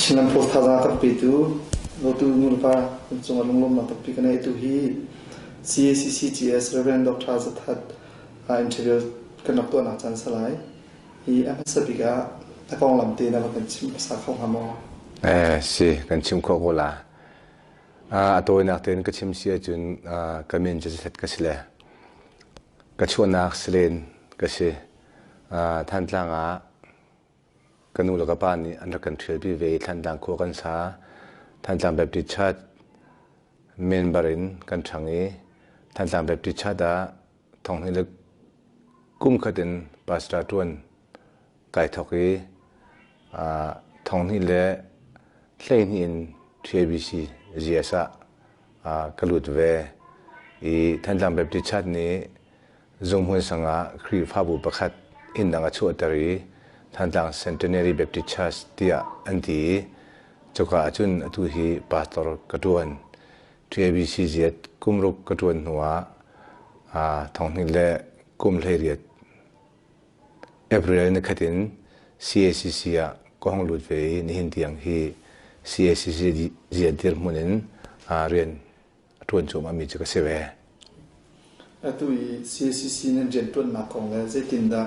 Chinland Post thazaang a kan petu Dawtu nulepa kan cungah lunglawmhnak tampi ka nei. Atu hi CACCGS Rev. Dr. Zathat interview kan rak tuahnak caan si lai. Hi a hmasa bik ah a konglam te na va kan chim hmasa kho hnga maw? Eh, si, kan chim khawh ko la. A tawinak tein ka chim si ahcun ka min cu Zathat ka si le ka chuahnak Salen ka si. Thantlang ah ka nu le ka pa nih an rak kan ṭhialpi ve i Thantlang khua kan sa. Thantlang Baptist Church member in kan ṭhang i Thantlang Baptist Church ah thonghnih le kum khat in pastor ṭuan kai thawk i thonghnih le 12 in TABC GS ah ka lut ve i Thantlang Baptist Church nih zunghmun sang ah Khrihfabu pakhat inn dang a chuahter i Thantlang Centenary Baptist Church tiah an ti i cuka ahcun atu hi pastor ka ṭuan. TABC ziat kum ruk ka ṭuan hnuah thonghnih le kum 18 April nikhat in CACC ah ka hung lut ve i nihin tiang hi CACC ziat dirhmun in rian a ṭuan cuahmahmi cu ka si ve. Atu i CACC nan rianṭuannak kong le zeitindah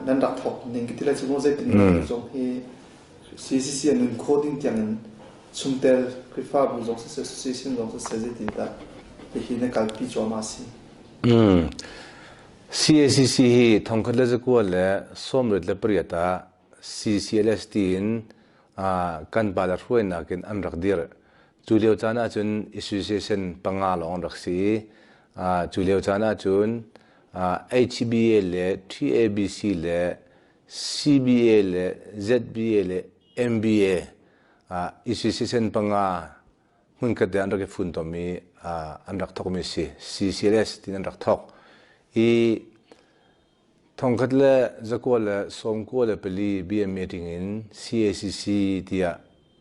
nan rak thawk ning ka ti lai cu zeitindah zong hi CACC a nun khawh ding tiangin chungtel Khrihfabu zong siseh association zong siseh zeitindah hihi na kalpi cuahmah a si? CACC hi thongkhat le zakua le 98 ah CCLS tiin kan pa le hruainak in an rak dirh. Cu lio caan ahcun association panga lawng an rak si i cu lio caan ahcun HBA le TABC le CBA le ZBA le MBA association panga hmunkhat te an rak i funtom i an rak thawkmi si. CCLS tiin an rak thawk. I 1994 BM meeting in CACC tiah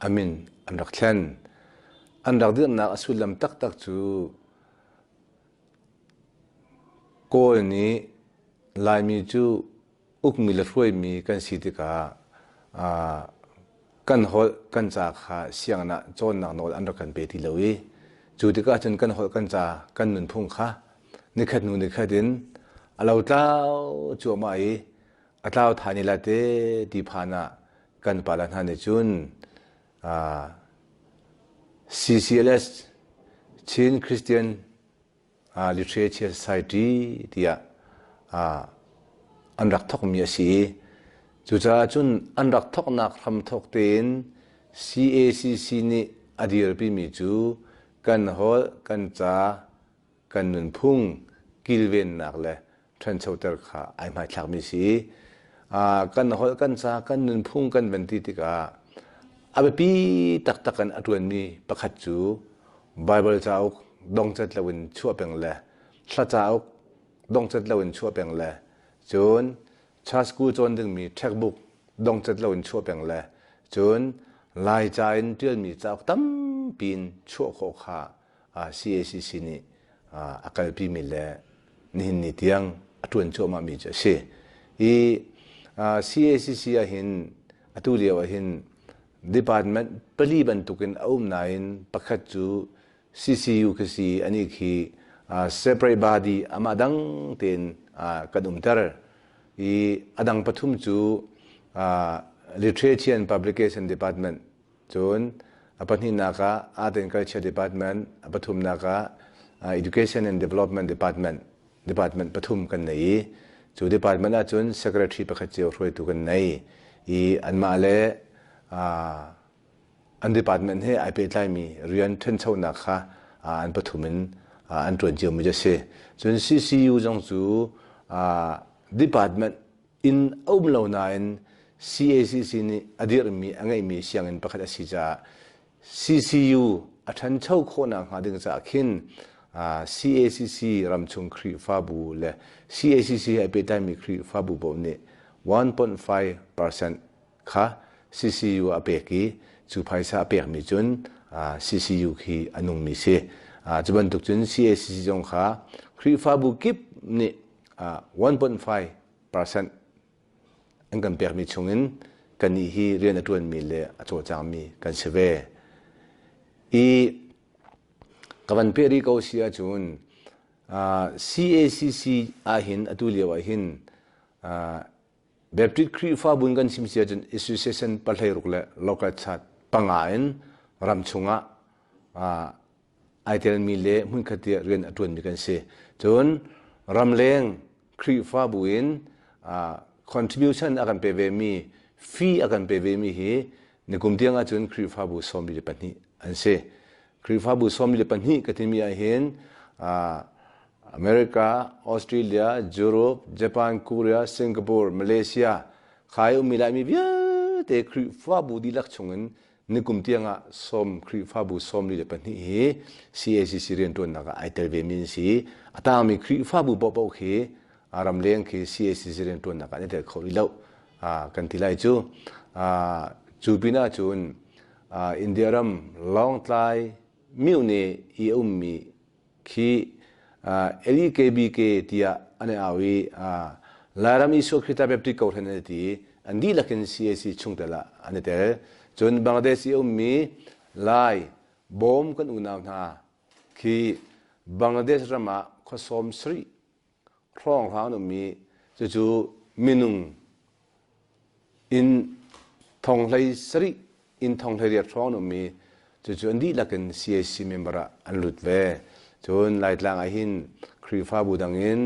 a min an rak thlen. An rak dirhnak a sullam taktak cu Kawl nih Laimi cu ukmi le hruaimi kan si tikah kan holh kan ca kha sianginn ah cawnnak nawl an rak kan pe ti lo i cu tikah cun kan holh kan ca kan nunphung kha nikhat hnu nikhat in a lotlau cuahmah i a tlau than i la te ti phan ah kan pale hna nih cun CCLS Chin Christian Literature Society tiah an rak thawkmi a si i cucaah cun an rak thawknak hramthawk tein CACC nih a dirpimi cu kan holh, kan ca, kan nunphung kilvennak le ṭhanchoter kha ai hmaithlakmi si. Kan holh, kan ca, kan nunphung kan van ti tikah a biapi taktak in a ṭuanmi pakhat cu Baibal cauk dongcat loin chuah peng le hla cauk dongcat loin chuah peng le cun church school cawn dingmi textbook dongcat loin chuah peng le cun Laica in ṭialmi cauk tampi in chuah khawh kha CACC nih a kalpimi le nihin ni tiang a ṭuan cuahmahmi cu a si. Hi CACC ahhin atu lio ahhin department pali bantukin a um nain pakhat cu CCU khi si anih khi separate body amah dang tein kan umter i a dang pathum cu Literature and Publication Department cun a pahnihnak ah Art and Culture Department a pathumnak ah Education and Development Department department pathum kan nei i cu department ahcun secretary pakhat cio hruaitu kan nei i anmah le an department he ai pehtlaimi rian ṭhanchonak kha an pathum in an ṭuan ciomi a si. Cun CCU zong cu department in a um lo nain CACC nih a dirhmi a ngeihmi sianginn pakhat a si caah CCU a ṭhancho khawhnak hnga ding caah khin CACC ramchung Khrihfabu le CACC he a pehtlaimi Khrihfabu paoh nih 1.5% kha CCU ah a pek i cu phaisa a pekmi cun CCU khi a nungmi si. Cu bantuk cun CACC zong kha Khrihfabu kip nih 1.5% an kan pekmi chungin kannih hi rian a ṭuanmi le a cawlcangmi kan si ve. I ka van peh rih ko si ahcun CACC ahhin atu lio ahhin Baptist Khrihfabu in kan chim si ahcun association pahleiruk le local church panga in ram chungah ai telmi le hmunkhat tiah rian a ṭuanmi kan si. Cun ramleng Khrihfabu in contribution a kan pe vemi, fee a kan pe vemi hi nikum tiang ahcun Khrihfabu 72 an si. Khrihfabu 72 ka timi ahhin America, Australia, Europe, Japan, Korea, Singapore, Malaysia khai ummi Laimi vialte Khrihfabu dihlak chungin nikum tiangah sawm Khrihfabu 42 hi CACC rianṭuannak ah ai tel vemi an si. A tangmi Khrihfabu paohpaoh khi ramleng khi CACC rianṭuannak ah an i tel kho rih lo kan ti lai cu. Cu pinah cun India ram Lawngtlai myohne i a ummi khi LEKBK tiah an i au i Lairam Isua Khrih Baptist Kohhran an i ti i an dihlak in CAC chungtel ah an i tel. Cun Bangladesh i a ummi Lai Bawm kan unau hna khi Bangladesh ram ah khua sawm sarih hrawnghrang an ummi cucu minung inn thonghlei sarih inn thonghlei riat hrawng an ummi cucu an dihlak in CAC member ah an lut ve. Cun Laitlang ah hin Khrihfabu dang in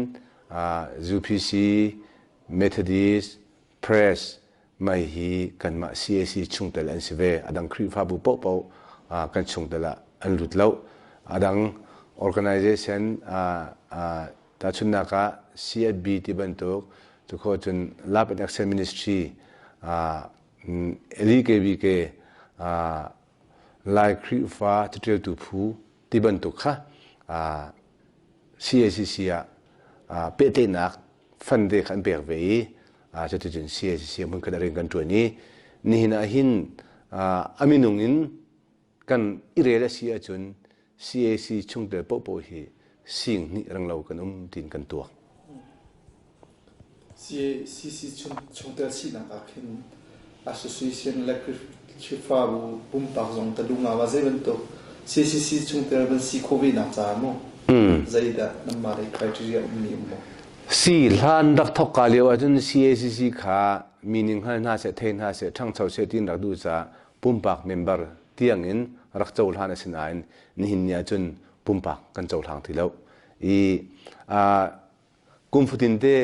UPC, Methodist, Press mei hi kanmah CAC chungtel an si ve. A dang Khrihfabu paohpaoh kan chungtel ah an lut lo. A dang organization tahchunhnak ah CFB ti bantuk cu cun Love and Action Ministry LEKBK Lai Khrihfa caṭialtu phu ti bantuk kha CACC ah pehtlaihnak fund te kha an pek ve i cuticun CACC hmunkhat ah rian kan ṭuan i nihin ah hin a minung in kan i rel a si ahcun CAC chungtel paohpaoh hi sing hnih renglo kan um tiin kan tuak. CACC chungtel sinak ah khin association le Khrihfabu pumpak zong ka duh nga ma zei bantuk CCC chungtel van si khawh ve nak caah maw zeidah nanmah lei criteria ummi um maw? Si hlan rak thok ka lio ahcun CACC kha mi ning hngal hna seh thei hna seh ṭhangcho seh tiin rak duh caah pumpak member tiang in rak cohlan a si nain nihin ni ahcun pumpak kan cohlang ti lo. I Kum fatin te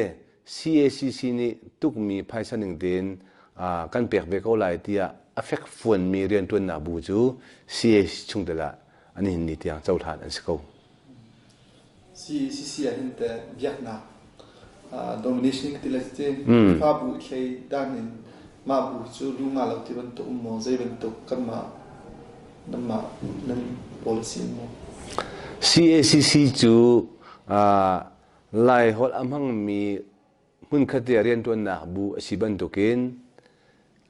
CACC nih tukmi phaisa ning tein kan pek ve ko lai tiah a fekfuanmi rianṭuannak bu cu CACC chungtel ah an hin ni tiang cohlan an si ko. CACC ah hin teh biaknak domination ti le ti Khrihfabu i thlei dan in mah bu cu lu nga lo ti bantuk um maw zei bantuk kanmah nanmah nan policy um maw? CACC cu Laiholh a hmangmi hmunkhat i rianṭuannak bu a si bantukin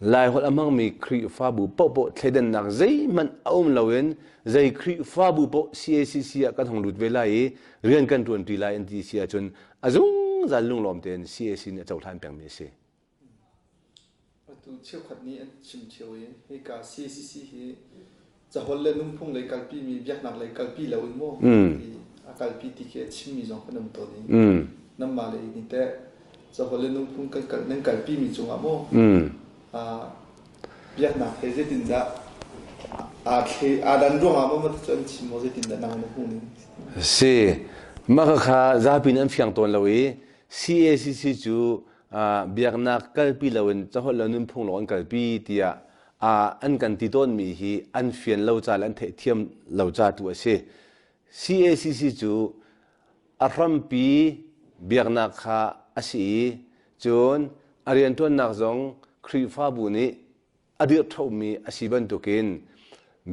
Laiholh a hmangmi Khrihfabu paohpaoh thleidannak zeihmanh a um loin zei Khrihfabu paoh CACC ah kan hung lut ve lai i rian kan ṭuanṭi lai an ti si ahcun a zungzal lunglawm tein CAC nih a cohlan pengmi a si. Atu cheukhat nih an chim ṭheo i hika CCC hi caholh le nunphung lei kalpimi biaknak lei kalpi loin maw ti a kalpi ti khi a chimmi zong kan um tawn i nanmah lei nih teh caholh le nunphung kan kal nan kalpimi cungah maw biaknak he zeitindah aa thle aa dan ruangah maw mah cu an chim maw zeitindah nang na hmuh ning? Si mah kha zapi nih an fiang tawn lo i CACC cu biaknak kalpi loin caholh le nunphung lawng an kalpi tiah an kan ti tawnmi hi an fian lo ca le an theihthiam lo ca tu a si. CACC cu a hrampi biaknak kha a si i cun a rianṭuannak zong Khrihfabu nih a dirhṭhomi a si bantukin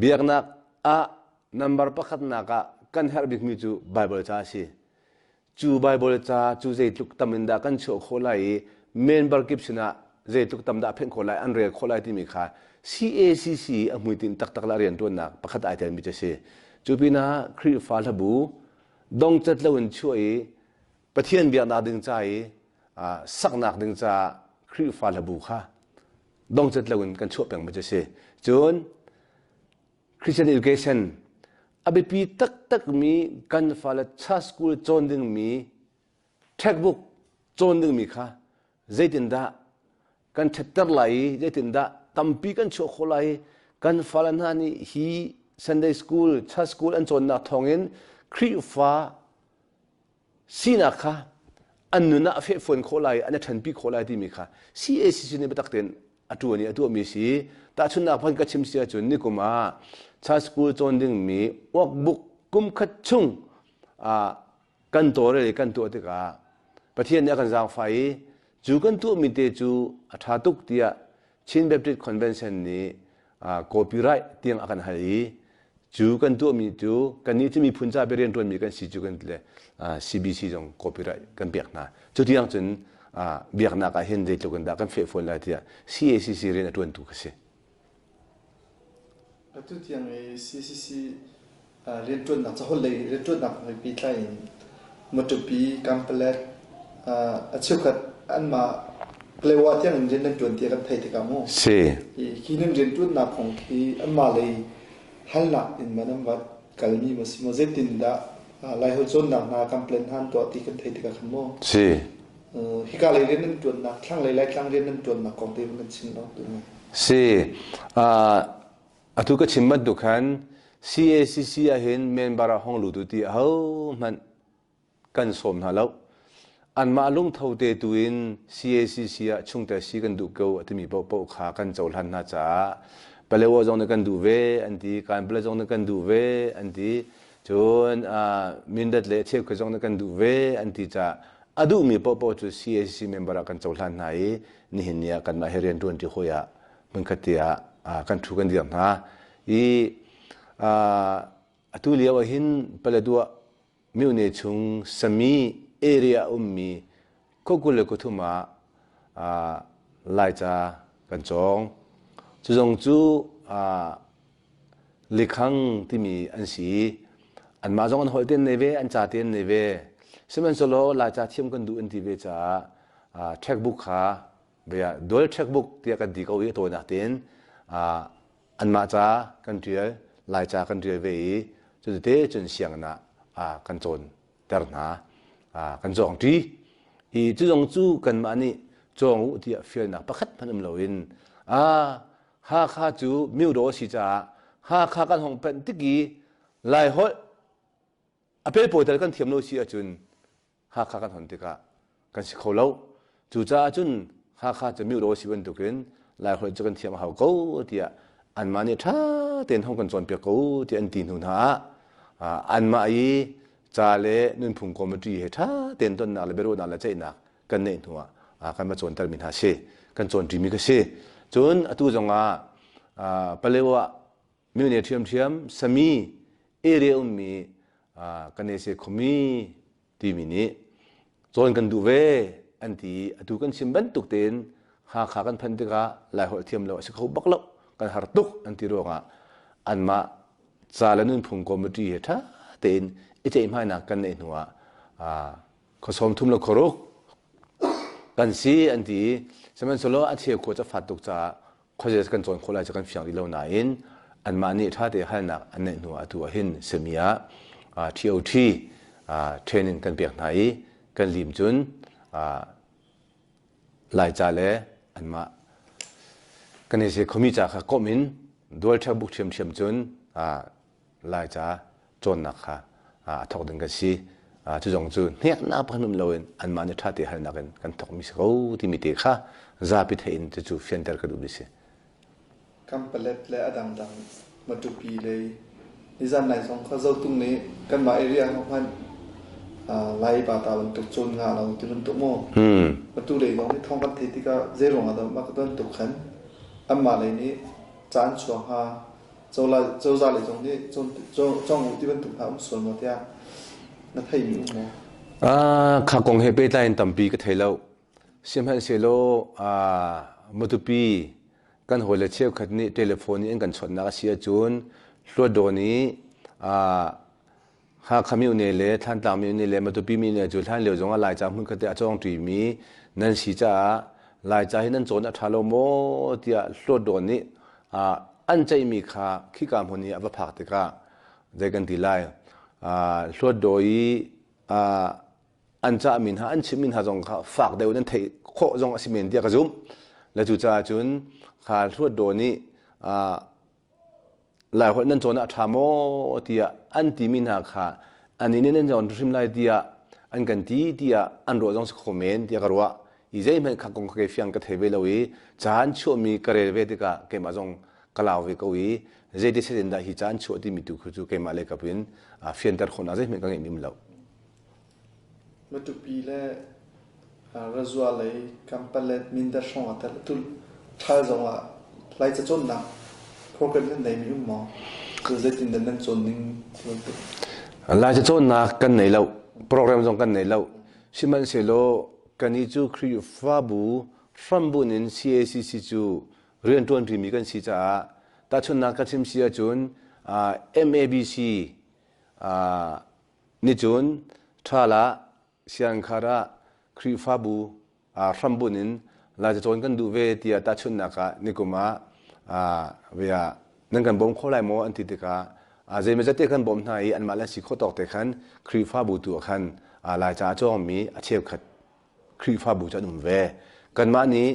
biaknak ah number pakhatnak ah kan herh bikmi cu Baibal ca a si. Cu Baibal ca cu zeitluk tam in dah kan chuah khawh lai i member kip sinah zeitluk tam dah a phenh khawh lai, an rel khawh lai timi kha CACC a hmuitinh taktak le a rianṭuannak pakhat ai telmi cu a si. Cu pinah Khrihfa hlabu dongcat loin chuah i Pathian biaknak ding ca i saknak ding caah Khrihfa hlabu kha. dongcat loin kan chuah pengmi cu a si. Cun Christian education a biapi taktakmi kan fale church school cawn dingmi textbook cawn dingmi kha zeitindah kan ṭhatter lai i zeitindah tampi kan chuah khawh lai i kan fale hna nih hi Sunday school, church school an cawnnak thawngin Khrihfa sinak kha an nun ah a fehfuan khawh lai an i ṭhanpi khawh lai timi kha CACC nih biatak tein a ṭuan i a tuahmi si. Tahchunhnak phun ka chim si ahcun nikum ah church school cawn dingmi workbook kum khat chung kan tawlrel i kan tuah tikah Pathian nih a kan zaangfah i cu kan tuahmi te cu a ṭha tuk tiah Chin Baptist Convention nih copyright tiang a kan hal i cu kan tuahmi cu kannih cu miphun ca rian ṭuanmi kan si cu kan ti le CBC zong copyright kan pek hna. Cu tiang cun biaknak ah hin zeitluk in dah kan fehfuan lai tiah CACC rian a ṭuantu ka si. Atu tiang i CCC rianṭuannak caholh lei rianṭuannak he pehtlai in Matupi, Kanpalet, a cheukhat anmah Palewa tiang in rian nan ṭuan tiah kan theih tikah mu. Si. Hi nan rianṭuannak kong khi anmah lei halnak in ma nan va kalmi maw si maw zeitindah Laiholh cawnnak hna kan plan hna an tuah ti kan theih tikah khan mu. Si. Hika lei rian nan ṭuannak, thlanglei Laitlang rian nan ṭuannak kong te nan chim lo tu. Si. Atu ka chim bantuk khan CACC ahhin member ah hong lut u ti ahohmanh kan sawm hna lo. Anmah lungtho te tu in CACC ah chungtel si kan duh ko a timi paohpaoh kha kan cohlan hna caah Palewa zong nih kan duh ve an ti, Kanpala zong nih kan duh ve an ti, cun Mindat le cheukhat zong nih kan duh ve an ti caah a duhmi paohpaoh cu CACC member ah kan cohlan hna i nihin ni ah kanmah he rian ṭuanṭi hawi ah hmunkhat te ah kan ṭhu kan dir hna i atu lio ah hin Paletwa myone chung Sami area ummi khuakul le khuathum ah Laica kan cawng. Cu zong cu Likhang timi an si i anmah zong an holh te an nei ve, an ca te an nei ve. Sihmanhsehlaw Laica thiam kan duh an ti ve caah checkbook kha bia dual checkbook tiah kan ti ko i a tawinak tein anmah ca kan ṭial, Laica kan ṭial ve i cutete cun sianginn ah kan cawnter hna, kan cawngṭi. I cu zong cu kanmah nih cawng u tiah fialnak pakhat hmanh um loin Hakha cu myodaw a si caah Hakha kan hong panh tik i Laiholh a pelpawi tal kan thiam lo si ahcun Hakha kan hon tikah kan si kho lo. Cucaah cun Hakha cu myodaw a si bantukin Laiholh cu kan thiam a hau ko tiah anmah nih ṭha tein hong kan cawnpiak ko tiah an ti hnu hna ah anmah i ca le nunphung committee he ṭha tein tonnak le biaruahnak le ceihnak kan neih hnu ah kan va cawntermi hna si kan cawnṭimi ka si. Cun atu zongah Palewa mine ṭhiamṭhiam Sami area ummi kan ese khomi timi nih cawn kan duh ve an ti i atu kan chim bantuk tein Hakha kan phanh tikah Laiholh thiam lo a si kho bak lo kan har tuk an ti ruangah anmah ca le nunphung committee he ṭha tein i ceihmainak kan neih hnu ah khua sawm thum le khua ruk kan si an ti i sihmanhsehlaw a cheu khua cu a fat tuk caah khuazei kan cawn khawh lai cu kan fiang rih lo nain anmah nih ṭha te halnak an neih hnu ah atu ah hin semi ah TOT training kan pek hna i kan lim cun Laica le anmah kan i khomi ca kha komh in dual checkbook ṭhiamṭhiam cun Laica cawnnak kha a thawk ding kan si. Cu zong cu hneknak pakhat um loin anmah nih ṭha te halnak in kan thawkmi si ko timi te kha zapi theih in cucu fianter ka duhmi si. Kanpalet le a dangdang Matupi lei nizan nai zong kha Zotung nih kanmah area ho hmanh Lai bata bantuk cawn nga lo ti bantuk mu. Matu lei zong nih thawng kan theih tikah zei ruangah dah mah bantuk khan anmah lei nih caan chuak hnga Cozah lei zong nih cawng u ti bantuk hna um sual maw tiah na theimi um maw? Kha kong he pehtlai in tampi ka thei lo. Sihmanhsehlaw Matupi kan hawile cheukhat nih telephone in an kan chawnhnak a si ahcun Hluatdaw nih Hakha myone le Thantlang myone le Matupi myone cu hlan lio zongah Laica hmunkhat te a cawngṭimi nan si caah Laica hi nan cawn a ṭha lo maw tiah Hlawtdawn nih an ceihmi kha khika hmun i a va phak tikah zei kan ti lai Hlawtdaw i an cahmi hna an chimmi hna zong kha fak deuh in an theih khawh zong a si men tiah ka zumh. Le cucaah cun kha Hlawtdaw nih Laiholh nan cawn ah a ṭha maw tiah an timi hna kha annih nih nan cawn hrim lai tiah an kan ti tiah an ruah zong si kho men tiah ka ruah. I zeihmanh kha kong kha kei fiang ka thei ve lo i caan chuahmi ka rel ve tikah keimah zong ka lau ve ko i zeiti set in dah hi caan chuah timi tu khu cu keimah lei kap in fianter khawhnak zeihmanh ka ngeih nim lo. Matupi le Razua lei Kampalet Mindat hrawng ah tel atu ṭhal zong ah Laica cawnnak program nan neimi um maw? Cu zeitindah nan cawn ning bantuk? Laica cawnnak kan nei lo. Program zong kan nei lo. Sihmanhsehlaw kannih cu Khrihfabu hrambunh in CACC cu rianṭuan rimi kan si caah tahchunhnak ka chim si ahcun MABC Nicun ṭhal ah siangkhar ah Khrihfabu hrambunh in Laica cawn kan duh ve tiah tahchunhnak ah nikum ah via nan kan bawm kho lai maw an ti tikah zeimawzat te kan bawmh hna i anmah le si khawh tawk te khan Khrihfabu tu ah khan Laica a cawngmi a cheukhat Khrihfabu cu an um ve. Kanmah nih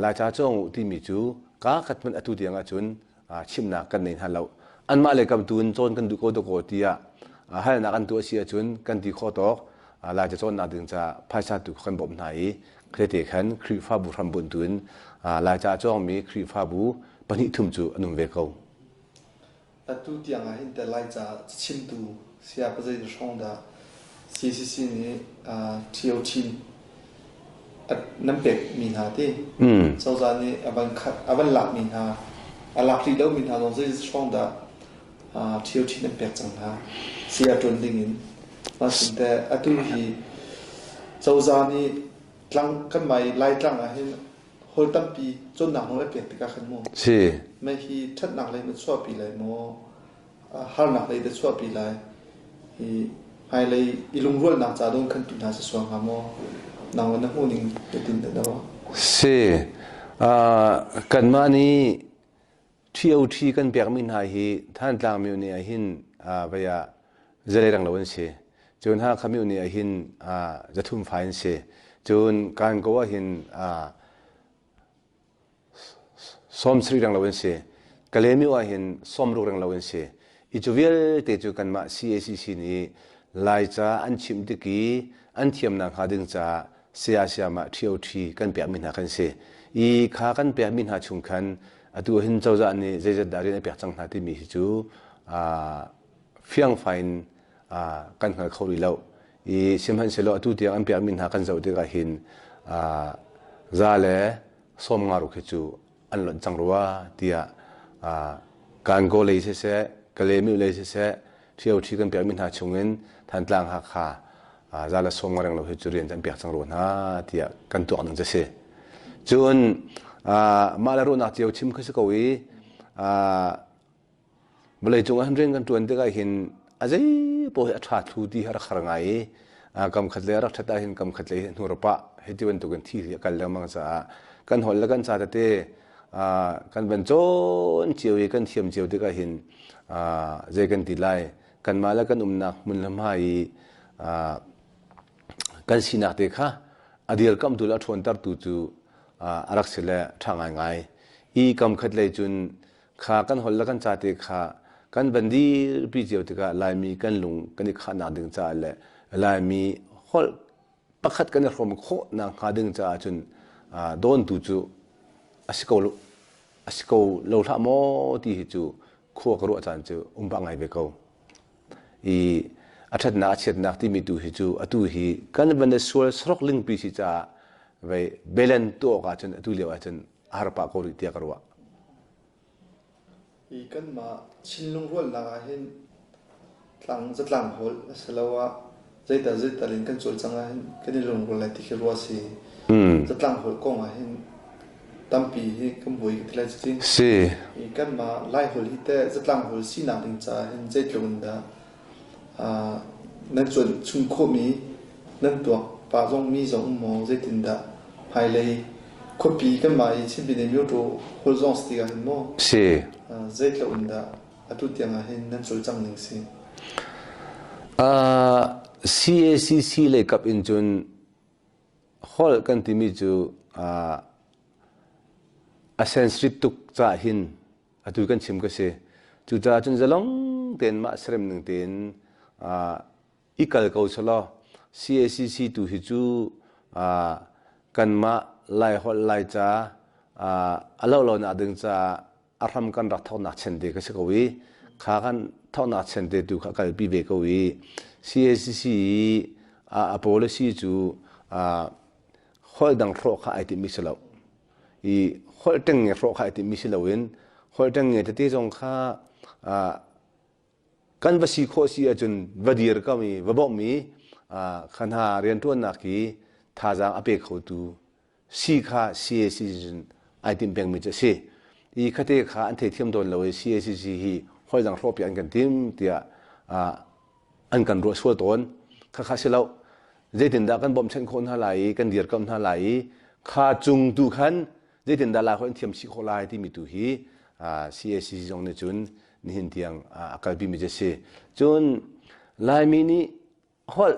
Laica cawng u timi cu kaa khat hmanh atu tiang ahcun chimnak kan nei hna lo. Anmah le kam tu in cawn kan duh ko dakaw tiah halnak an tuah si ahcun kan ti khawh tawk Laica cawnnak ding caah phaisa tu kan bawmh hna i tete khan Khrihfabu hrambunh tu in Laica a cawngmi Khrihfabu pahnih thum cu an um ve ko. Atu tiang ah hin teh Laica cachimtu saya pazei hrawng dah CCC nih ṭhio chin nan pekmi hna ti cozah nih a van khat a van lakmi hna a lak rih lomi hna zong zei hrawng dah ṭhio chin an pek cang hna saya ṭuan ding in mah teh atu hi cozah nih tlang kan mai Laitlang ah hin Hawl tampi cawnnak nawl a pek tikah khan mu Si. mei hi ṭhatnak lei na chuahpi lai maw harnak lei dah chuahpi lai hi hmailei i lungrualnak ca dawn khan tu hna si sual hnga maw nang na hmuh ning tin dah maw Si. Uh, kanmah nih TOT kan pekmi hna hi Thantlang myo nih ahhin uh, vei ah zalei rang lo an si. Cun Hakha myo nih ahhin uh, zathum fai an si. Cun Kankaw ahhin uh, sawmsarih rang lo an si. Kalaymyo ahhin sawmruk rang lo an si. I cu vialte cu kanmah CACC nih Laica an chimh tik i an thiamnak hnga ding caah saya sayamah ṭhioṭhi kan pekmi hna kan si. I kha kan pekmi hna chung khan atu hin cozah nih zeizat dah rian a pek cang hna timi hi cu fiangfai in kan hngal kho rih lo. I sihmanhsehlaw atu tiang an pekmi hna kan zoh tikah hin za le 50 ruk hi cu an lonh cang rua tiah Kankaw lei siseh, Kalaymyo lei siseh, ṭhioṭhi kan pekmi hna chungin Thantlang Hakha za le sawm reng lo hi cu rian an pek cang rua hna tiah kan tuak ning cu si. Cun mah le ruahnak cio chim kha si ko i Vawleicung ah hin rian kan ṭuan tikah hin a zei paoh hi a ṭha thlu ti hi a rak har ngai i kam khat lei a rak ṭhat ahhin kam khat lei hi hnur a pah hei ti bantukin thi hi a kal lengmang caah kan holh le kan ca tete kan van cawn cio i kan thiam cio tikah hin zei kan ti lai kanmah le kan umnak hmun le hma i kan sinak te kha a dirkamhtu le a ṭhawntertu cu a rak si le ṭha ngaingai i kam khat lei cun Kha kan holh le kan ca te kha kan van dirpi cio tikah Laimi kan lung kan i khahnak ding caah le Laimi holh pakhat kan i hrawm khawh nakhnga ding caah cun dawntu cu a si ko a si ko lo hlah maw ti hi cu khua ka ruah caan cu um pah ngai ve ko. I a ṭhatnak a chiatnak timi tu hi cu atu hi kan van i sual sarok lingpi si caah vei belen tuah awk ahcun atu lio ahcun a har pah ko rih tiah ka ruah. Hi kanmah Chin lungrualnak ah hin tlang zatlang holh asiloah zeital zeital in kan cawlcang ah hin kan i lungrual lai ti khi ruah si. Zatlang holh kong ah hin tampi hi kan buai ka ti lai cuti. Si. Hi kanmah Lai holh hi teh zatlang holh sinak ding caah hin zeitluk in dah nan cuanh chung khawhmi nan tuak pah zong mi zong um maw zeitindah hmailei? Khuapi kanmah i Chin Pyine Myotaw holh zong si tikah hin maw? Si. Zeitluk in dah atu tiang ah hin nan cawlcangh ning si? CACC lei kap in cun holh kan timi cu a sensitive tuk caah hin atu kan chim ka si. Cucaah cun zalong tein mah serem ning tein i kal ko selaw CACC tu hi cu kanmah Laiholh Laica a loh lonak ding caah a hram kan rak thawknak chente ka si ko i kha kan thawknak chente tu kha kalpi ve ko i CACC i a policy cu holh dang hrawh kha ai timmi si lo i holh ṭengnge hrawh kha ai timmi si loin holh ṭengnge tete zong kha kan va si khawh si ahcun va dir ko i va bawmh i kha hna rianṭuannak hi thazaang a pe khotu si kha CACC cun ai timh pengmi cu a si. I khate kha an theithiam tawn lo i CACC hi hawi dang hrawhpiak an kan tim tiah an kan ruah sual tawn. Khakha si lo. Zeitindah kan bawmhchanh khawh hna lai i kan dirkamh hna lai i kha cung tu khan zeitindah Lai holh an thiam chih khawh lai timi tu hi CACC zong nih cun nihin tiang a kalpimi cu a si. Cun Laimi nih holh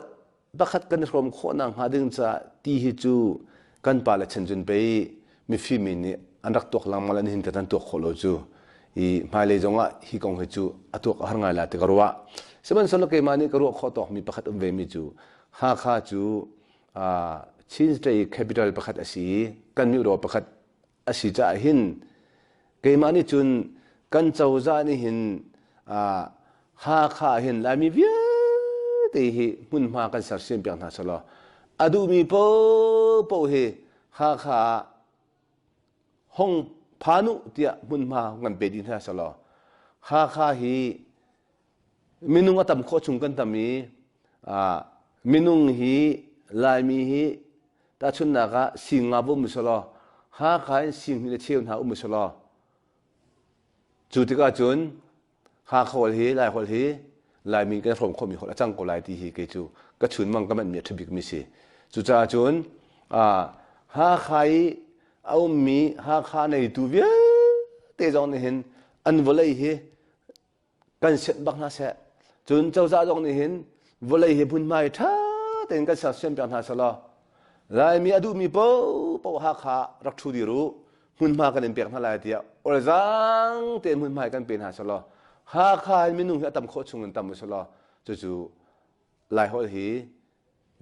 pakhat kan i hrawm khawhnak hnga ding caah ti hi cu kan pale chan cun pei mifim mi nih an rak tuak lengmang le nihin kan tuak khawh lo cu i hmailei zongah hi kong hi cu a tuak a har ngai la ti ka ruah. Sihmanhsehlaw keimah nih ka ruah khawh tawkmi pakhat um ve mi cu Hakha cu Chin State capital pakhat a si i kan myuhraw pakhat a si caah hin keimah nih cun kan cozah nih hin Hakha hin Laimi vialte hi hmunhma kan sersiam piak hna selaw a duhmi paohpaoh hi Hakha ah hong phan u tiah hmunhma kan pe dih hna selaw Hakha hi minung a tam khawh chung kan tam i minung hi Laimi hi tahchunhnak ah sing nga va um selaw Hakha in sing hnih le cheu hna um selaw cu tikah cun Hakha holh hi Lai holh hi Laimi kan hrawm khawhmi holh a cang ko lai ti hi kei cu ka chunmang ka manhmi a ṭha bikmi si. Cucaah cun Hakha i a ummi Hakha neitu vialte zong nih hin an vawlei hi kan sianh bak hna seh. Cun cozah zong nih hin vawlei hi hmunhma hi ṭha tein kan sersiam piak hna selaw Laimi a duhmi paohpaoh Hakha rak ṭhu dir u, hmunhma kan in pek hna lai tiah olzaang tein hmunhma hi kan pe hna selaw Hakha in minung hi a tam khawh chung in tam u selaw cucu Laiholh hi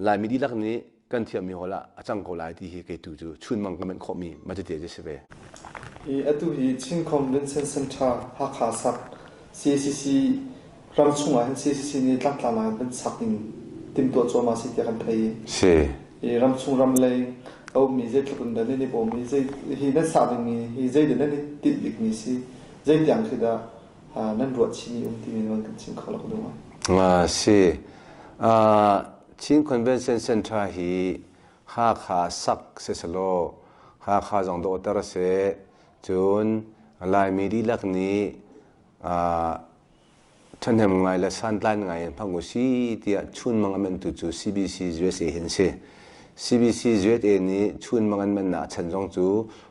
Laimi dihlak nih kan thiammi holh ah a cang ko lai ti hi kei tu cu chunmang ka manh khawhmi matete cu si ve. Hi atu hi Chin Convention Center Hakha sak CACC ram chungah hin CACC nih tlangtla in van sak ding timhtuah cuahmah si tiah kan thei. Si. Hi ramchung ramlei a ummi zeitluk in dah nan i bawm i zei hi nan sak dingmi hi zeidah nan i tinh bikmi si zei tiang khi dah nan ruah chihmi um timi nan kan chim kho lo ka duh ngai. Si. Chin Convention Center hi Hakha sak siselaw Hakha zong dawhter seh cun Laimi dihlak nih ṭhahnem ngai le santlai ngai in hmang u si tiah chunmang a menhtu cu CBC USA hi an si. CBC USA nih chunmang an menhnak chan zong cu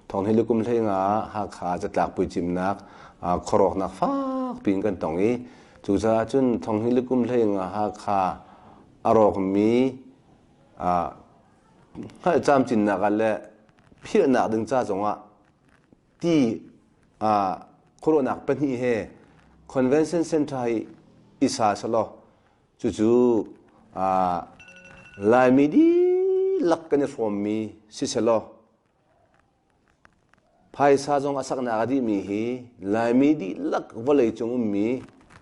thonghnih le kum 15 Hakha catlak puicimnak khuarawknak fak piin kan tong i cucaah cun thonghnih le kum 15 Hakha a rawkmi hngalh camcinnak ah le philhnak ding ca zongah ti khuaruahnak pahnih he convention center hi i sa selaw cucu Laimi dihlak kan i hrawmmi si selaw phaisa zong a saknak a dihmi hi Laimi dihlak vawleicung ummi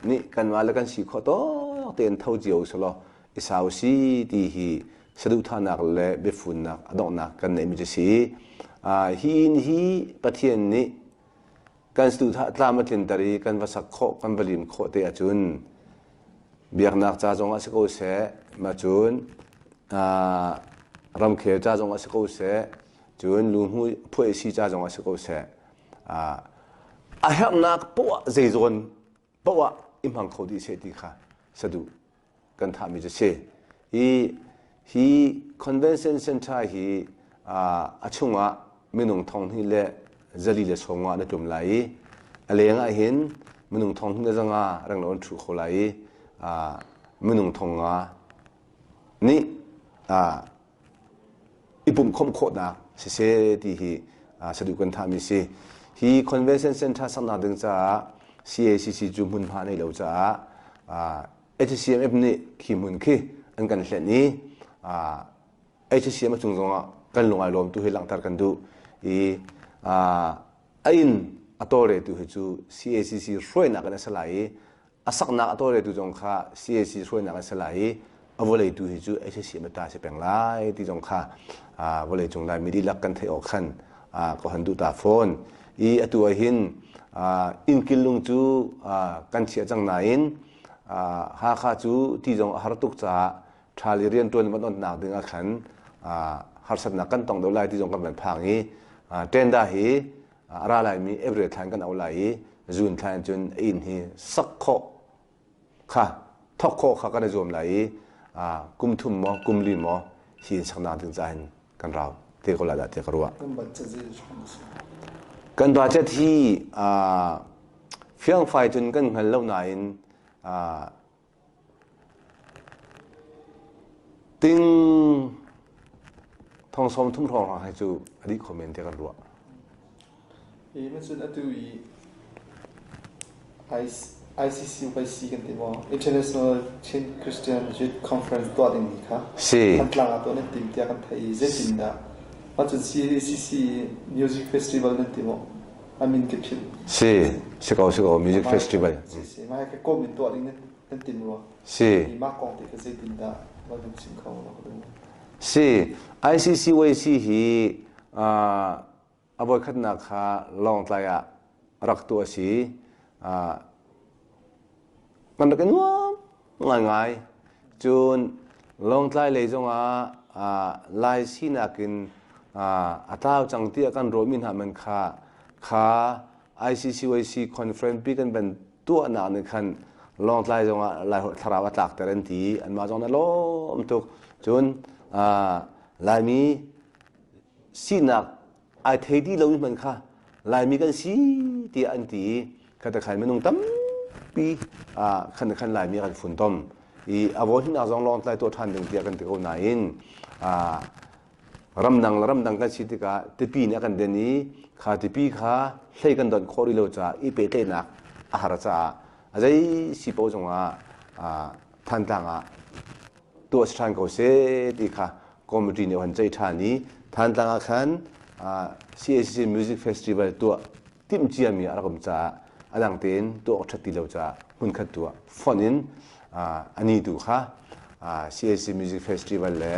nih kanmah le kan si khawh tawk tein tho cio selaw i sau si ti hi saduhthahnak le biafunnak a donghnak kan neihmi cu si. Hi inn hi Pathian nih kan saduhthah tlam a tlinter i kan va sak khawh, kan va lim khawh te ahcun biaknak ca zong ah si ko seh, mah cun ramkhel ca zong ah si ko seh, cun luhmu phuai si ca zong ah si ko seh, a herhnak poah zeizawn poah i hmang kho dih seh ti kha saduh kan thahmi cu si. Hi hi convention center hi a chungah minung 2,000 le 450 na tlum lai i a leng ah hin minung 2,500 renglo an ṭhu kho lai i minung 5,000 nih i pumh khawmh khawhnak siseh ti hi saduh kan thahmi si. Hi convention center saknak ding caah CACC cu hmunhma nei lo caah HCMF nih khi hmun khi an kan hlenh i HCM a cung zongah kan lung ai lawm tu hi langhter kan duh i a inn a tawlretu hi cu CACC hruainak in a si lai i a saknak a tawlretu zong kha CAC hruainak a si lai i a vawlei tu hi cu HCM ta si peng lai ti zong kha vawlei cung lai mi dihlak kan theih awk khan ka hon duh ta fawn i atu ah hin innkil lung cu kan chiah cang nain Hakha cu ti zong a har tuk caah ṭhal i rianṭuan van onnak ding ah khan harsatnak kan tong deuh lai ti zong kan van phang i tenda hi a ra laimi April thla in kan auh lai i June thla in cun a inn hi sak khawh kha thok khawh kha kan i zuam lai i kum thum maw kum li maw hi inn saknak ding ca hin kan rau te ko lai dah tiah ka ruah. Kan budget hi fiangfai cun kan hngal lo nain Ting 30,000 hrawnghrang hi cu a dih kho men tiah kan ruah. Hi cun atu i ICCYC kan ti maw? International Chin Christian Youth Conference tuah dingmi kha Si. Thantlang ah tuah nan tim tiah kan theih i zeitindah mah cun CACC Music Festival nan ti maw? A min ka philh. Si, si ko, si ko, Music Festival. Si, si. Mah hi ka kom in tuah ding nan tim rua. Si. Mah kong te kha zeitindah va kan chim kho lo ka duh. Si, ICCYC hi a voikhatnak kha Lawngtlai ah rak tuah a si. Kan rak i nuam ngaingai. Cun Lawngtlai lei zongah Lai sinak in a tlau cang tiah kan ruahmi hna man kha kha ICCYC conference pi kan van tuahnak nih khan Lawngtlai zongah Laiholh thlarau a tlakter an ti. Anmah zong na lawm tuk. Cun Laimi sinak ai thei dih lomi hmanh kha Laimi kan si tiah an ti i khatakhan minung tampi khan khan Laimi kan funtom i a vawi hnihnak zong Lawngtlai tuah ṭhan ding tiah kan ti ko nain ramdang le ramdang kan si tikah tipi nih a kan den i kha tipi kha hlei kan donh khawh rih lo caah i pehtlaihnak a har caah a zei si paoh zongah Thantlang ah tuah si ṭhan ko seh ti kha committee nih an ceih ṭhan i Thantlang ah khan CACC Music Festival tuah timh ciami a rak um caah a dang tein tuah awk ṭhat ti lo caah hmunkhat tu ah fonh in ani tu kha CACC Music Festival le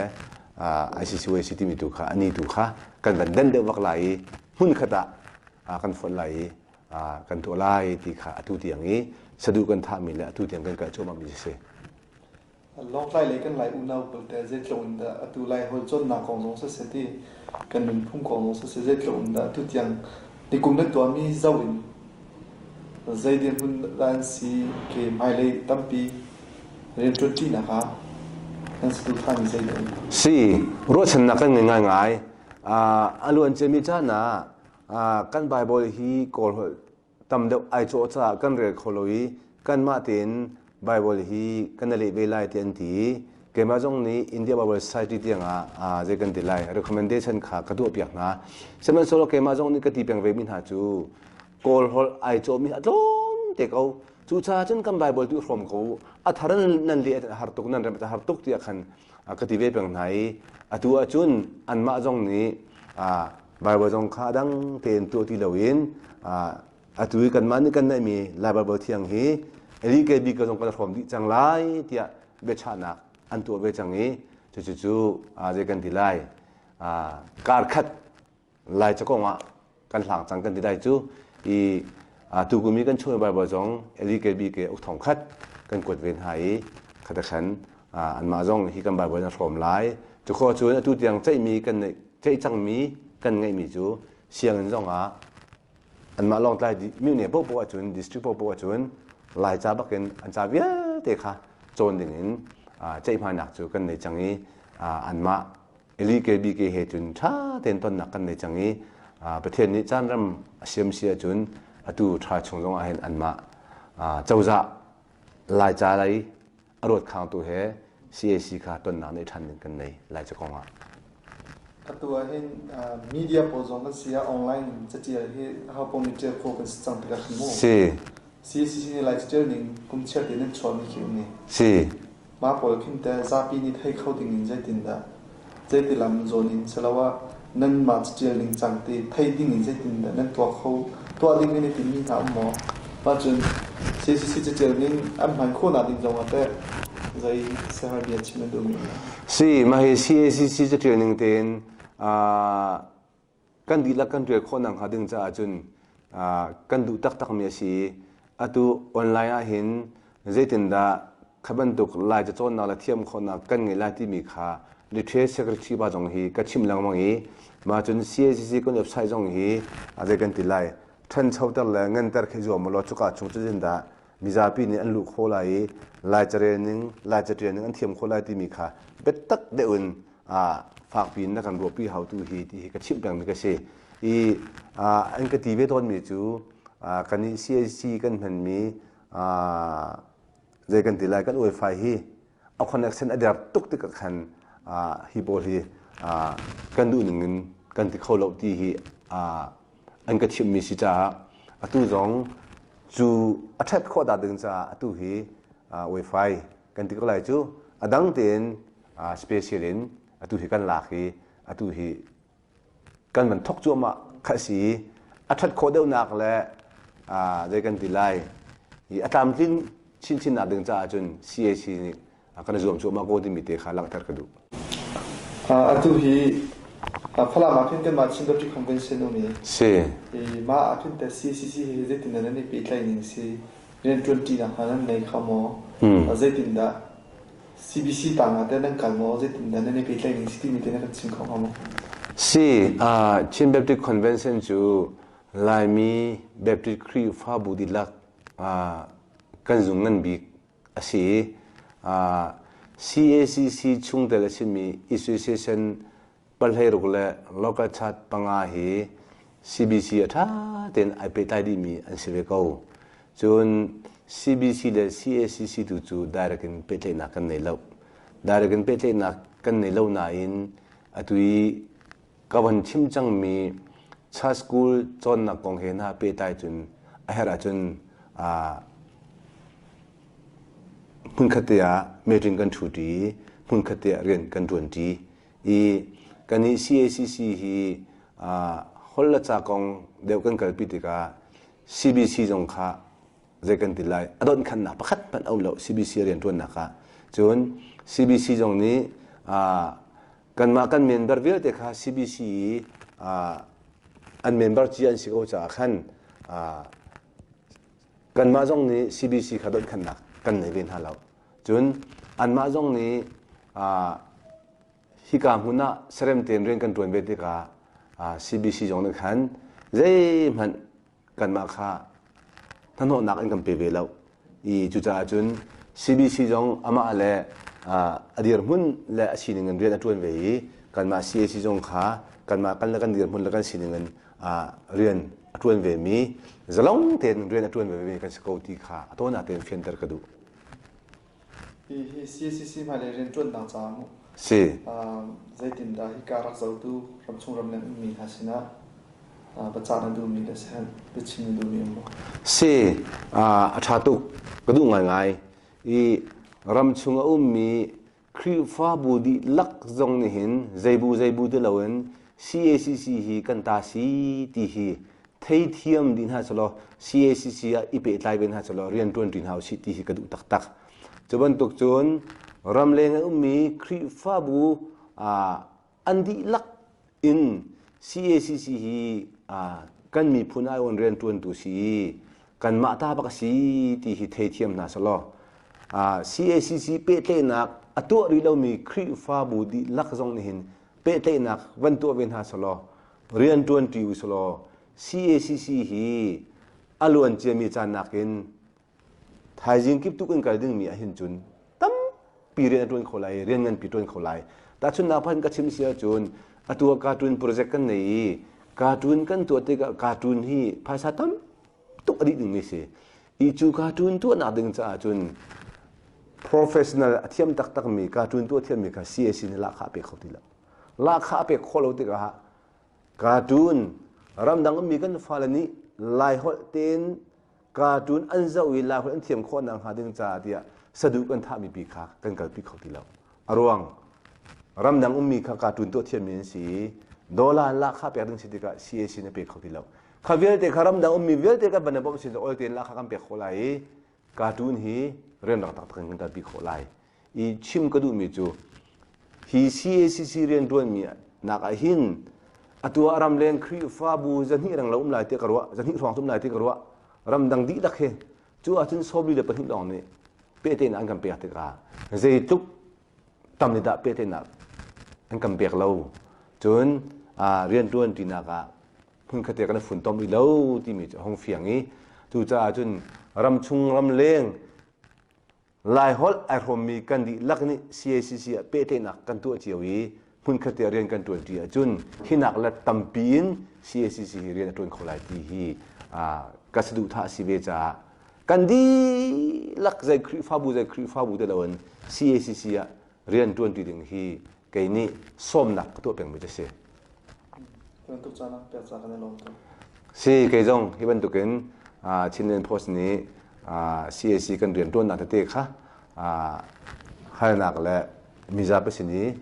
ICCYC timi tu kha ani tu kha kan van den deuh vak lai i hmunkhat ah kan fonh lai i kan tuah lai ti kha atu tiang i saduh kan thahmi le atu tiang kan kal cuahmahmi a si. Lawngtlai lei kan Lai unau pawl teh zeitluk in dah atu Laiholh cawnnak kong zong siseh ti kan nunphung kong zong siseh zeitluk in dah atu tiang nikum nan tuahmi zoh in zei dirhmun dah an si ke hmailei tampi rianṭuan ṭinak ah nan saduhthahmi zei dah um? Si, ruahchannak kan ngei ngaingai. A luanciami caan ah kan Baibal hi Kawlholh tam deuh ai cawh caah kan rel kho lo i kanmah tein Bible hi kan i leh ve lai ti an ti i keimah zong nih India Bible Society tiang ah zei kan ti lai recommendation kha ka tuah piak hna. Sihmanhsehlaw keimah zong nih ka ti peng ve mi hna cu Kawl holh ai cawhmi a tlawm te ko. Cucaah cun kan Bible tu hrawm ko a thar nan leh a har tuk nan rem a har tuk tiah khan ka ti ve peng hna i atu ahcun anmah zong nih Bible zong kha dang tein tuah ti loin atu i kanmah nih kan neihmi Lai Bible thiang hi LKB ka zong kan hrawm dih cang lai tiah biachahnak an tuah ve cang i cucu cu zei kan ti lai kar khat Lai cakong ah kan hlang cang kan ti lai cu i tukum i kan chuah Bible zong LKB ke uk thong khat kan kuat ve hna i khatakhan anmah zong hi kan Bible na hrawm lai cu kho cun atu tiang ceihmi kan ceih cangmi kan ngeihmi cu sianginn zong ah anmah Lawngtlai mine poahpoah ahcun district poahpoah ahcun Laica bakin an ca vialte kha cawn ding in ceihmainak cu kan nei cang i anmah LKBK he cun ṭha tein tonnak kan nei cang i. Pathian nih caan ram a siam si ahcun atu ṭha chung zong ah hin anmah cozah Laica lei a ruat khangtu he CAC kha tonnak neih ṭhan ding kan nei Laica kong ah. Atu ah hin media pawl zong kan si ah online in catial hi aho paoh nih ṭial khawh kan si cang tikah khin mu. Si. CACC nih Lai catial ning kum chiar tein an chuahmi khi um ni. Si. Mah pawl khin teh zapi nih thei kho ding in zeitindah zeiti lam zawn in siloah nanmah catial ningcang te thei ding in zeitindah nan tuah kho tuah ding nan i timmi hna um maw? Mah cun CCC catial ning an hman khawhnak ding zongah teh zei siaherh bia chim nan duhmi um? Si, mah hi CACC catial ning tein kan dihlak kan ṭial khawh nakhnga ding caah cun kan duh taktakmi a si i atu online ahhin zeitindah kha bantuk Lai cacawnnak le thiam khawhnak kan ngei lai timi kha literacy secretary pa zong hi ka chimh lengmang i mah cun CACC kan website zong hi zei kan ti lai ṭhanchoter le nganter khi zuam ulaw cuka chung cu zindah mizapi nih an luh khawh lai i Lai carel ning Lai caṭial ning an thiam khawh lai timi kha biatak deuh in fakpi in na kan ruahpi hautu hi ti hi ka chimh pengmi ka si i an ka ti ve tawnmi cu kan i CAC kan hmanmi zei kan ti lai kan wifi hi a connection a der tuk tikah khan hi pawl hi kan duh ning in kan ti kho lo ti hi an ka chimhmi si caah atu zong cu a ṭhat khawh dah ding caah atu hi wifi kan ti ko lai cu a dang tein special in atu hi kan lak i atu hi kan van thok cuahmah kha si i a ṭhat khawh deuhnak le zei kan ti lai i a tlamtlin chinchin nak ding caah cun CAC nih kan i zuam cuahmah ko timi te kha langhter ka duh. Atu hi Falam ah khin kanmah Chin Baptist Convention um i si mah ah khin te CCC hi zeitin nan i pehtlaih ning si rianṭuan ṭinak hna nan nei kho maw? Zeitindah CBC tang ah teh nan kal maw? Zeitindah nan i pehtlaih ning si timi te na kan chim kho hnga maw? Si, Chin Baptist Convention cu Laimi Baptist Khrihfabu dihlak kan zung ngan bik a si i CACC chungtel a simi Association pahleiruk le local church panga hi CBC a ṭha tein ai pehtlai dihmi an si ve ko. Cun CBC le CACC tu cu direct in pehtlaihnak kan nei lo. Direct in pehtlaihnak kan nei lo nain atu i ka von chim cangmi church school cawnnak kong he hna pehtlai cun a herh ahcun hmunkhat te ah meeting kan ṭhuṭi i hmunkhat te ah rian kan ṭuanṭi i kan i CACC hi holh le ca kong deuh kan kalpi tikah CBC zong kha zei kan ti lai a donhkhannak pakhat hmanh a um lo CBC rianṭuannak ah cun CBC zong nih kanmah kan member vialte kha CBC i an member ci an si ko caah khan kanmah zong nih CBC kha donhkhannak kan nei ve hna lo cun anmah zong nih hika hmun ah serem tein rian kan ṭuan ve tikah CBC zong nih khan zeihmanh kanmah kha hnahnawhnak an kan pe ve lo i cucaah cun CBC zong amah le a dirhmun le a sining in rian a ṭuan ve i kanmah CAC zong kha kanmah kan le kan dirhmun le kan sining in rian a ṭuan ve mi zalong tein rian a ṭuan ve mi kan si ko ti kha a tawn tein fianter ka duh. Hi hi CCC hmailei rianṭuannak caah mu Si. Zeitindah hika rak zohtu ramchung ramleng ummi hna sinah biacah na duhmi le seh biachim na duhmi um maw? Si, a ṭha tuk. Ka duh ngaingai. I ramchung a ummi Khrihfabu dihlak zong nih hin zeibu zeibu ti loin CACC hi kan ta si ti hi theithiam dih hna selaw CACC ah i pehtlai ve hna selaw rian ṭuanṭi hna usih ti hi ka duh taktak. Cu bantuk cun ramleng a ummi Khrihfabu an dihlak in CACC hi kan miphun aiawn rianṭuantu si i kanmah ta bak a si ti hi theithiam hna selaw CACC pehtlaihnak a tuah rih lomi Khrihfabu dihlak zong nih hin pehtlaihnak van tuah ve hna selaw rianṭuanṭi u selaw CACC hi a luan ciami caan nakin thaizing kip tuk in kal dingmi ahhin cun tampi rian a ṭuan kho lai i rian nganpi ṭuan kho lai. Tahchunhnak pakhat ka chim si ahcun atu ah cartoon project kan nei i Cartoon kan tuah tikah cartoon hi phaisa tam tuk a dih dingmi si. I cu cartoon tuahnak ding caah cun professional a thiam taktakmi cartoon tuah thiammi kha CAC nih lahkhah a pe kho ti lo. Lahkhah a pek khawh lo tikah cartoon ramdang ummi kan fale nih Laiholh tein cartoon an zoh i Laiholh an thiam khawh nakhnga ding caah tiah saduh kan thahmi pi kha kan kalpi kho ti lo. A ruang ramdang ummi kha cartoon tuah thiammi an si i dollar lahkhah pek ding si tikah CAC nih a pe kho ti lo. Kha vialte kha ramdang ummi vialte kan van i bawmh sin oil tein lahkhah kan pek khawh lai i cartoon hi rianrang taktak in kan kalpi khawh lai. I chim ka duhmi cu hi CACC rianṭuanmi nak ah hin atu ah ramleng Khrihfabu zahnih reng lo um lai tiah ka ruah, zahnih hrawng cu um lai tiah ka ruah. Ramdang dihlak hi cu ahcun 42 lawng nih pehtlaihnak an kan pek tikah zeitluk tam nih dah pehtlaihnak an kan pek lo. Cun rianṭuan ṭinak ah hmunkhat te kan i funtom rih lo timi cu a hung fiang i cucaah cun ramchung ramleng Laiholh ai hrawmmi kan dihlak nih CACC ah pehtlaihnak kan tuah cio i hmunkhat te rian kan ṭuanṭi ahcun hinak le tampi in CACC hi rian a ṭuan kho lai ti hi ka saduhthah a si ve caah kan dihlak zei Khrihfabu zei Khrihfabu te loin CACC ah rian ṭuanṭi ding hi kei nih sawmnak ka tuah pengmi cu a si. Bantuk caan ah pek ca kan i lawm tuk. Si kei zong hi bantukin Chinland Post nih CAC kan rianṭuannak tete kha halnak le mizapi sin i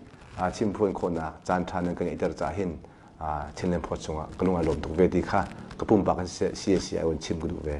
chimphuan khawhnak caan ṭha nan kan ngeihter caah hin Chinland Post chungah ka lung ai lawm tuk ve ti kha ka pumpak in CAC ai on chim ka duh ve.